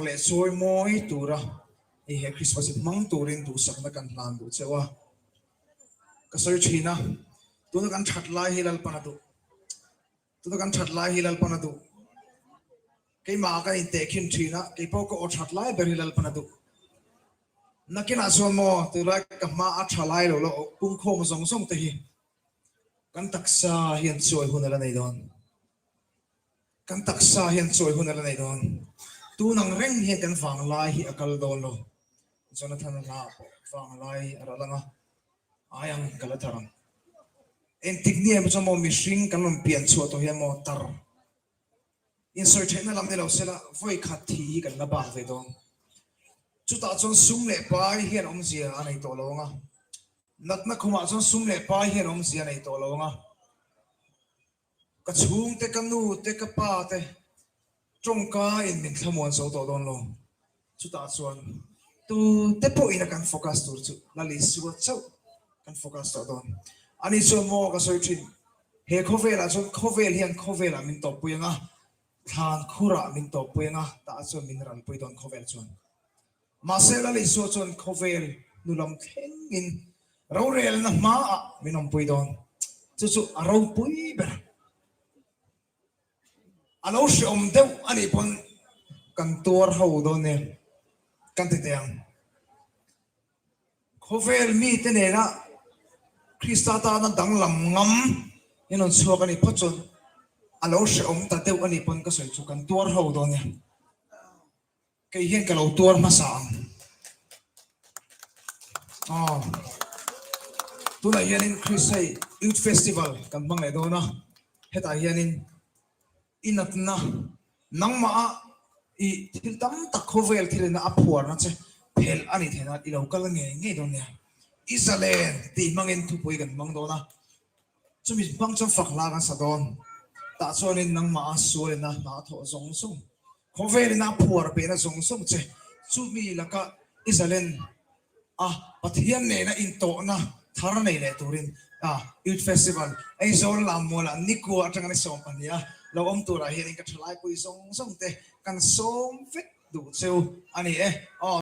leh chawi mawi tura hei he Christmas hi hmang turin duhsakna kan hlan duh cheu a, ka sawi thin a, tuna kan that lai hi Lalpan a duh, tuna kan that lai hi Lalpan a duh, keimah ka intehkhin thin a, keipawh ka aw that lai ber hi Lalpan a duh. Nakinah chuan maw tunlai ka hma a tha lai lo la pungkhawm zawng zawng te hi kan taksa hian chawi hun a la nei dawn. Kan taksa hian chawi hun a la nei dawn. Tun ang reng hian kan vanglai hi a kal dawn lo. Jonathan-a hla ah pawh vanglai a ral ang a, ai ang ka la thar ang. Engtik ni emaw chuan maw mihring kan rawn pian chhuah tawh hian maw tar insawi theihna lam ni lo sela vawi khat thi hi kan la bak ve dawn. Chutah chuan sum leh pai hian awmzia a nei tawh lo ang a, natna khumah chuan sum leh pai hian awmzia a nei tawh lo ang a. Ka chhungte, ka nu te, ka pa te tawngka in min thlamuan zo tawh dawn lo. Chutah chuan tu te pawhin a kan focus tur chu Lal Isua chauh kan focus tawh dawn. Ani chuan maw ka sawi thin, he khawvelah chuan khawvel hian khawvelah min tawppui ang a, thlan khurah min tawppui ang a, tah chuan min ralpui dawn khawvel chuan. Mahse Lal Isua chuan khawvel nu lam thlengin rorelna hmaah min awmpui dawn. Chu chu a ropui ber. A lo hreawm deuh a nih pawn kan tuar ho dawn nia kan ti teh ang. Khawvel mite nena Krista tana danglam ngam in rawn chhuak a nih phawt chuan a lo hreawm ta deuh a nih pawn ka sawi chu kan tuar ho dawn nia. Kei hian ka lo tuar hmasa ang. Aw. Tunah hianin Christ hei Youth Festival kan hmang leh dawn a, hetah hianin i natna nangmah a i thil tam tak khawvel thilina a phuarna che phelh a nih theih nan i lo kal ngei ngei dawn nia. I zalen tih hmangin thupui kan hmang dawn a. Chumi hmang chuan fak hla kan sa dawn. Tah chuanin nangmah a sualina hna a thawh zawng zawng, khawvelina a phuar behna zawng zawng che chumi laka i zalen a Pathian nena intawhna thar nei leh turin a Youth Festival Aizawl Lammualah Nikua atanga ni 12 a lo awm turah hianin ka thalaipui zawng zawng te kan sawm vek duh cheu a ni e. Aw.